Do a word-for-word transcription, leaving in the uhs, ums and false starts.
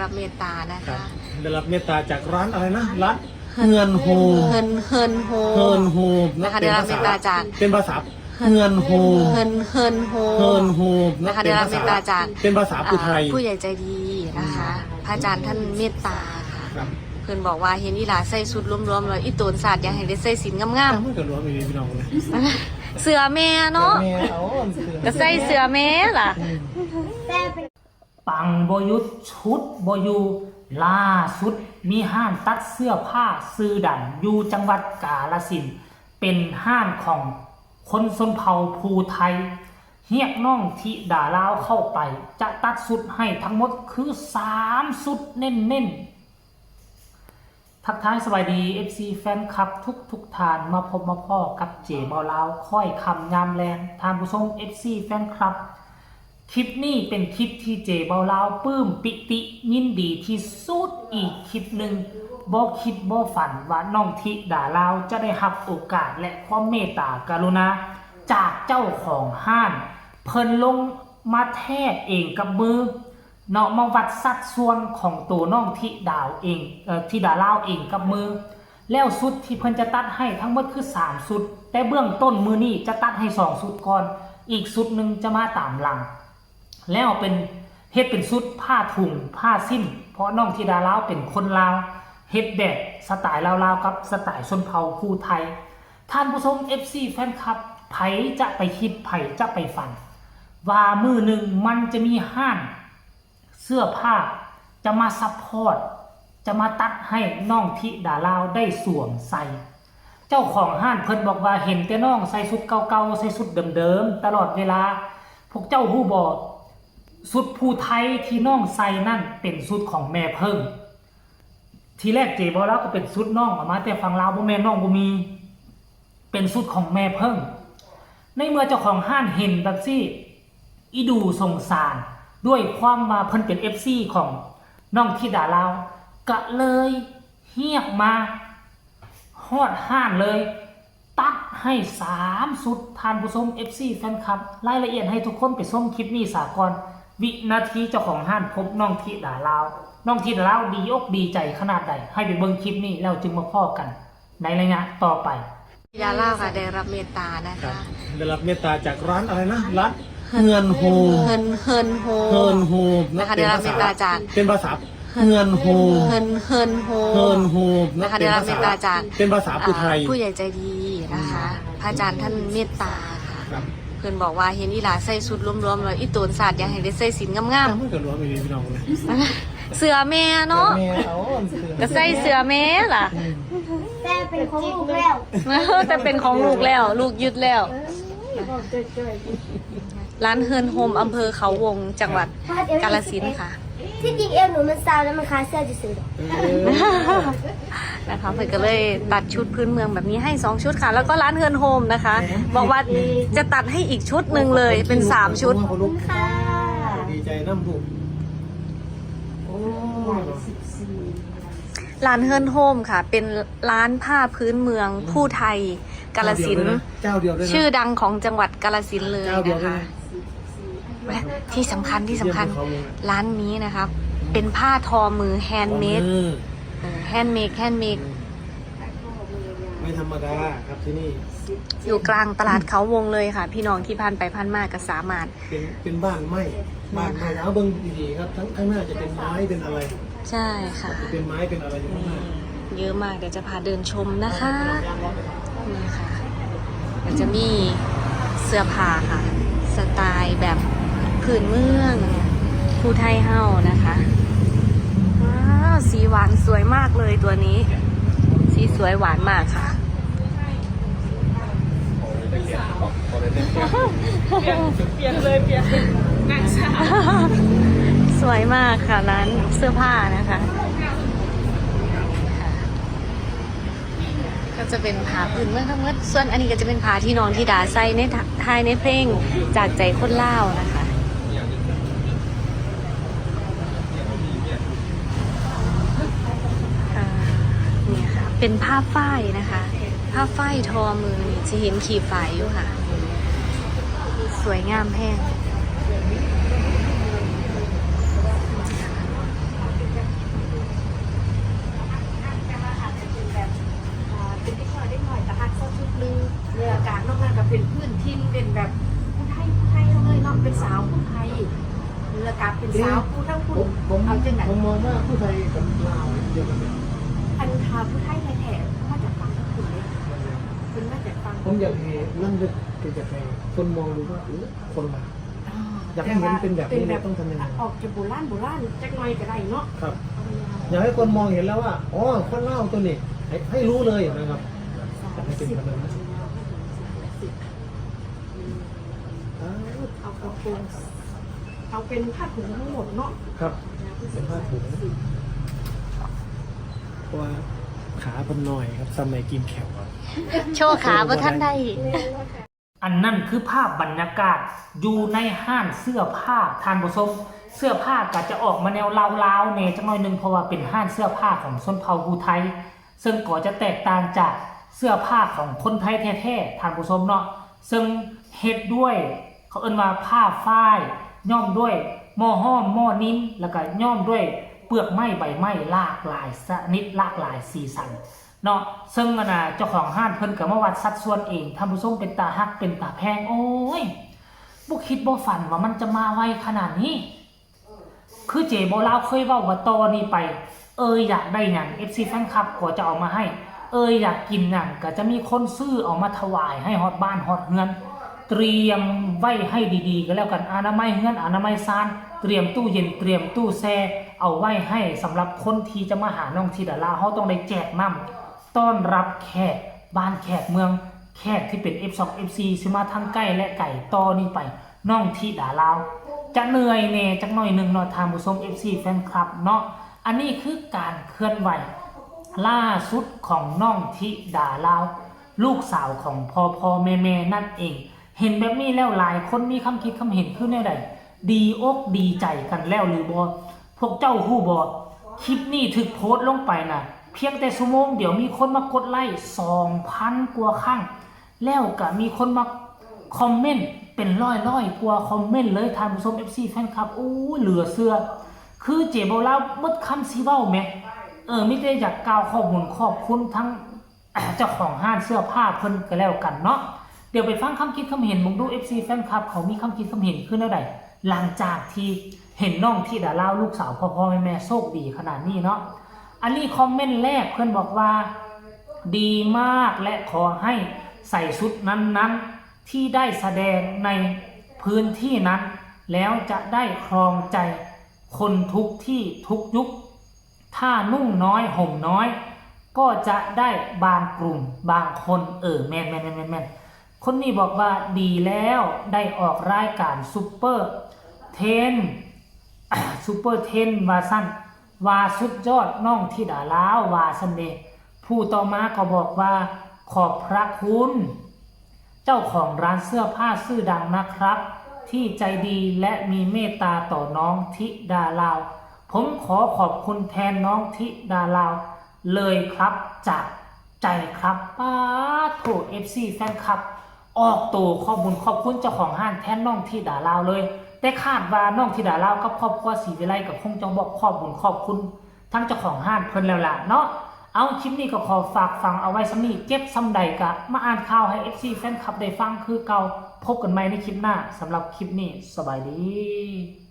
รับเมตตานะ ครั คะ บ ได้รับเมตตาจากร้านอะไรนะ ร้านเฮือนโฮม เฮินเฮินโฮม เฮือนโฮมนะ นะคะ เป็นภาษา ได้รับเมตตาจาก เป็นภาษาเฮือนโฮม เฮินเฮินโฮม เฮือนโฮมนะ นะคะ เป็น ได้รับ ภา เม ษา ตตาจาก เป็นภาษาผู้ไทย อ่าผู้ใหญ่ใจดีนะคะ พระอาจารย์ท่านเมตตาค่ะ ครับ เพิ่นบอกว่าเห็นอีหลาใส่ชุดหลวมๆแล้วอีโตนสาดอยากให้ได้ใส่สินงาม มันก็หลวมอีหลีพี่น้องเลย ๆ เสื้อแม่เนาะ แม่เอาเสื้อ ก็ใส่เสื้อแม่ล่ะ ปังบ่หยุดชุดบ่อยู่ล่าสุดมีห้างตัดเสื้อผ้าชื่อดังอยู่จังหวัดกาฬสินธุ์เป็นห้างของคนชนเผ่าภูไทย เรียกน้องธิดาลาวเข้าไป จะตัดชุดให้ทั้งหมดคือสามชุดเน้นๆ ทักทายสวัสดี เอฟซี แฟนคลับทุกทุกๆท่านมาพบมาพ้อกับเจเบาลาวค่อยค่ำยามแลงท่านผู้ชม เอฟซี แฟนคลับ คลิปนี้เป็นคลิปที่เจเบาลาวปลื้มปิติยินดีที่สุดอีกคลิปหนึ่งบ่คิดบ่ฝันว่าน้องธิดาลาวจะได้รับโอกาสและความเมตตากรุณาจากเจ้าของห้าง เพิ่นลงมาแทกเองกับมือ เนาะมาวัดสัดส่วนของตัวน้องธิดาวเองเอ่อธิดาลาวเองกับมือ แล้วชุดที่เพิ่นจะตัดให้ทั้งหมดคือสามชุด แต่เบื้องต้นมื้อนี้จะตัดให้สองชุดก่อน อีกชุดหนึ่งจะมาตามหลัง แล้วเป็นเฮ็ดเป็นชุดผ้าถุงผ้าสิ้น เพราะน้องธิดาลาวเป็นคนลาว เฮ็ดแบบสไตล์ลาวๆกับสไตล์ชนเผ่าภูไทย ท่านผู้ชม เอฟซี แฟนคลับ ไผจะไปคิดไผจะไปฝัน ว่ามื้อหนึ่งมันจะมีห้างเสื้อผ้าจะมาซัพพอร์ต จะมาตัดให้น้องธิดาลาวได้สวมใส่ เจ้าของห้างเพิ่นบอกว่าเห็นแต่น้องใส่ชุดเก่าๆ ใส่ชุดเดิมๆ ตลอดเวลา พวกเจ้าฮู้บ่ ชุดภูไทยที่น้องใส่นั่นเป็นชุดของแม่เพิ่ง ทีแรกเจเบาลาวก็เป็นชุดน้องออกมาแต่ฝั่งลาวบ่แม่นน้องบ่มี เป็นชุดของแม่เพิ่ง ในเมื่อเจ้าของห้างเห็นแบบซี่ อีดูสงสาร ด้วยความว่าเพิ่นเป็น เอฟซี ของน้องธิดาลาว ก็เลยเรียกมาฮอดห้างเลย ตัดให้สามชุดท่านผู้ชม เอฟซี แฟนคลับ รายละเอียดให้ทุกคนไปชมคลิปนี้สาก่อน วินาทีเจ้าของห้างพบน้องธิดาลาว น้องธิดาลาวดีอกดีใจขนาดใด ให้ไปเบิ่งคลิปนี้แล้วจึงมาพ้อกันในระยะต่อไป ธิดาลาวค่ะได้รับเมตตานะ ครั คะ บ ได้รับเมตตาจากร้านอะไรนะ ร้านเฮือนโฮม เฮินเฮินโฮม เฮือนโฮมนะ นะคะได้รับเมตตาจาก เป็นภาษาเฮือนโฮม เฮินเฮินโฮม เฮือนโฮมนะ นะคะได้รับเมตตาจาก เป็นภาษาผู้ไทย อ่าผู้ใหญ่ใจดีนะคะ พระอาจารย์ท่านเมตตาค่ะ ครับ เพิ่นบอกว่าเห็นอีหลาใส่ชุดหลวมๆแล้วอีโตนสาดอยากให้ได้ใส่สินงาม มันก็หลวมอีหลีพี่น้องเลย ๆ เสื้อแม่เนาะ แม่เอาเสื้อ ก็ใส่เสื้อแม่ล่ะ แต่เป็นของลูกแล้ว แต่เป็นของลูกแล้ว ลูกยึดแล้ว ร้านเฮินโฮมอำเภอเขาวงจังหวัดกาฬสินธุ์ค่ะ ที่จริงเอวหนูมันซาวแล้วมันคาเสื้อจะซื้อ เออ นะคะเพิ่นก็เลยตัดชุดพื้นเมืองแบบนี้ให้สองชุดค่ะ แล้วก็ร้านเฮินโฮมนะคะ บอกว่าจะตัดให้อีกชุดหนึ่งเลยเป็นสามชุด ค่ะ ดีใจน้ำลูกโอ้ย ร้านเฮินโฮมค่ะ เป็นร้านผ้าพื้นเมืองผู้ไทยกาฬสินธุ์ เจ้าเดียวด้วยนะ ชื่อดังของจังหวัดกาฬสินธุ์เลย เจ้าเดียว นะ ด้วย คะ นะ และที่สำคัญที่สำคัญ เยี่ยมเลยครับ ร้านนี้นะคะ เป็นผ้าทอมือแฮนด์เมด เออ แฮนด์เมดแฮนด์เมด ไม่ธรรมดาครับที่นี่ อยู่กลางตลาดเขาวงเลยค่ะ พี่น้องที่ผ่านไปผ่านมาก็สามารถ เป็นเป็นบ้านไม้บ้านไม้เอาเบิ่งดีๆครับทั้งข้างหน้าจะเป็นไม้เป็นอะไร ใช่ค่ะ จะเป็นไม้เป็นอะไรอยู่ข้างหน้า เยอะมากเดี๋ยวจะพาเดินชมนะคะนี่ค่ะก็จะมีเสื้อผ้าค่ะ สไตล์แบบพื้นเมืองผู้ไทยเฮานะคะ ว้าวสีหวานสวยมากเลยตัวนี้ สีสวยหวานมากค่ะ เปลี่ยนเลยเปลี่ยนนางสาว สวยมากค่ะร้านเสื้อผ้านะคะ ก็จะเป็นผ้าพื้นเมืองทั้งหมดส่วนอันนี้ก็จะเป็นผ้าที่น้องธิดาใส่ในถ่ายในเพลงจากใจคนลาวนะคะ อ่า นี่ค่ะ เป็นผ้าฝ้ายนะคะ ผ้าฝ้ายทอมือนี่จะเห็นขีดฝายอยู่ค่ะ สวยงามแฮง ผม เอาจังไหน ผมมองว่าผู้ไทยกับลาวเนี่ยเดียวกันเนี่ย อันทาผู้ไทยแท้ๆมาจากฝั่งคุณเลยเป็นมาจากฝั่ง ผมอยากให้นั่นเลยคืออยากให้คนมองดูว่าเออคนลาว อ่า อยากให้เห็นเป็นแบบนี้ เป็นแบบ ต้องทำยังไง ออกจะโบราณโบราณจักหน่อยก็ได้เนาะ ครับ อยากให้คนมองเห็นแล้วว่าอ๋อคนลาวตัวนี้ให้ให้รู้เลยนะครับ อยากให้เป็นแบบนั้นนะ เอากระโปรงเอาเป็นผ้าถุงทั้งหมดเนาะ ครับเป็นผ้าถุงเพราะว่าขาเป็นหน่อยครับสมัยกินแขวอะ โชว์ขาบ่ทันได้ อันนั่นคือภาพบรรยากาศอยู่ในห้างเสื้อผ้าท่านผู้ชม เสื้อผ้าก็จะออกมาแนวลาวๆแหน่จักหน่อยหนึ่งเพราะว่าเป็นห้างเสื้อผ้าของชนเผ่าฮูไท ซึ่งก็จะแตกต่างจากเสื้อผ้าของคนไทยแท้ๆท่านผู้ชมเนาะ ซึ่งเฮ็ดด้วยเขาเอิ้นว่าผ้าฝ้ายย้อมด้วยหม้อห้อมหม้อนินแล้วก็ย้อมด้วยเปลือกไม้ใบไม้หลากหลายชนิดหลากหลายสีสัน เนาะซึ่งอันน่ะเจ้าของห้านเพิ่นก็มาวัดสัดส่วนเองท่านผู้ชมเป็นตาฮักเป็นตาแพงโอ้ยบ่คิดบ่ฝันว่ามันจะมาไวขนาดนี้ คือเจโบลาวเคยเว้าว่าต่อนี้ไป เอยอยากได้หยัง เอฟซี แฟนคลับก็จะเอามาให้ เอยอยากกินหยังก็จะมีคนซื้อเอามาถวายให้ฮอดบ้านฮอดเฮือน เตรียมไว้ให้ดีๆก็แล้วกันอนามัยเฮือนอนามัยซานเตรียมตู้เย็นเตรียมตู้แช่เอาไว้ให้สำหรับคนที่จะมาหาน้องธิดาลาวเฮาต้องได้แจกน้ำ ต้อนรับแขกบ้านแขกเมือง แขกที่เป็น เอฟสอง เอฟซี สิมาทั้งใกล้และไกลต่อนี้ไปน้องธิดาลาว จะเหนื่อยแหน่จักหน่อยหนึ่งเนาะท่านผู้ชม เอฟซี แฟนคลับเนาะอันนี้คือการเคลื่อนไหวล่าสุดของน้องธิดาลาว ลูกสาวของพ่อพ่อแม่แม่นั่นเอง เห็นแบบนี้แล้วหลายคนมีคำคิดคำเห็นคือแนวใดดีอกดีใจกันแล้วหรือบ่พวกเจ้าฮู้บ่คลิปนี้ถูกโพสต์ลงไปนะเพียงแต่ชั่วโมงเดียวมีคนมากดไลค์สองพันกว่าครั้ง แล้วก็มีคนมาคอมเมนต์เป็นร้อยร้อยกว่าคอมเมนต์เลยท่านผู้ชม เอฟซี แฟนคลับโอ้ยเหลือเชื่อ คือเจโบลาวหมดคำสิเว้าแหมเออมีแต่อยากกล่าวขอบคุณขอบคุณทั้ง เจ้าของห้านเสื้อผ้าเพิ่นก็แล้วกันเนาะ เดี๋ยวไปฟังคำคิดคำเห็นเบิ่งดู เอฟซี แฟนคลับเขามีคำคิดคำเห็นคือแนวใดหลังจากที่เห็นน้องธิดาลาวลูกสาวพ่อพ่อแม่แม่โชคดีขนาดนี้เนาะ อันนี้คอมเมนต์แรกเพิ่นบอกว่า ดีมากและขอให้ใส่ชุดนั้นๆที่ได้แสดงในพื้นที่นั้น แล้วจะได้ครองใจคนทุกที่ทุกยุค ถ้านุ่งน้อยห่มน้อย ก็จะได้บางกลุ่มบางคนเออแม่นแม่นแม่นแม่นแม่นคนนี้บอกว่าดีแล้วได้ออกรายการซูเปอร์เทนซูเปอร์เทนว่าสั้นว่าสุดยอดน้องธิดาลาวว่าสั้นเดผู้ต่อมาก็บอกว่าขอบพระคุณ เจ้าของร้านเสื้อผ้าชื่อดังนะครับ ที่ใจดีและมีเมตตาต่อน้องธิดาลาว ผมขอขอบคุณแทนน้องธิดาลาวเลยครับจากใจครับป้าดโถ เอฟซี แฟนคลับ ออกโตขอบบุญขอบคุณเจ้าของห้านแทนน้องธิดาลาวเลย แต่คาดว่าน้องธิดาลาวกับครอบครัวศรีวิไลก็คงจะบอกขอบบุญขอบคุณ ทั้งเจ้าของห้านเพิ่นแล้วล่ะเนาะ เอาคลิปนี้ก็ขอฝากฝังเอาไว้ส่ำนี้ เจ็บส่ำใดกะมาอ่านข่าวให้ เอฟซี แฟนคลับได้ฟังคือเก่า พบกันใหม่ในคลิปหน้า สำหรับคลิปนี้สบายดี